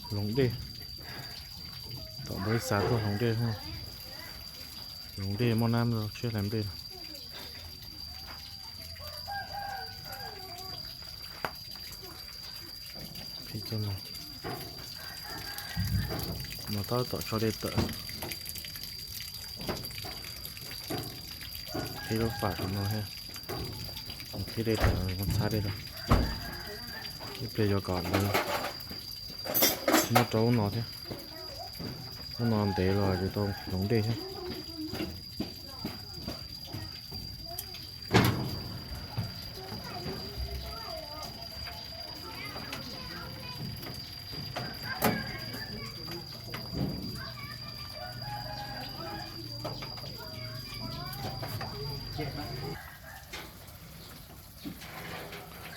Hloov dej, tom npawg ib xav tuaj hloov dej, hloov dej moj nab no, tshiab hlais nplej no. Qhib cov no, tab tom tso dej tawm. Qhib lub fam no thiab, qhib dej tawm mus txhab dej rau. Ib pliag yuav kom lawv muab rau lub no thiab. Lub no ntev los yuav tau hloov dej thiab.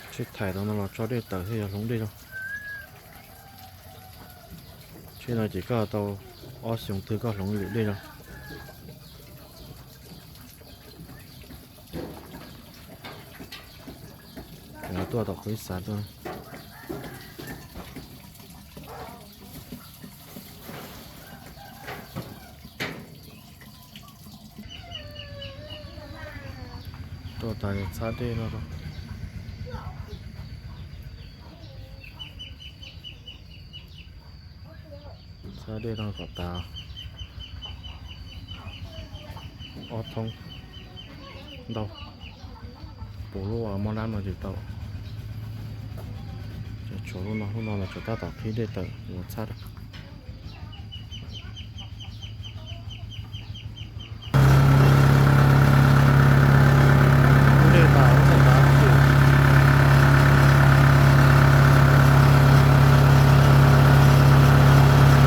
Tsheb thaim tau no los tso dej tawm thiab yog hloov dej rau. Tsheb no ces koj tau ob xyoos twg koj hloov lwm dej rau. Tuaj tom kuv ib xav tuaj. Tuaj tas txhab dej no rau. Txhab dej no kom tas ob thoob ntau. Puv lub moj nab no ces tau. Tshuav lub no, lub no los tshuav tab tom qhib dej tawm mus txhab rau.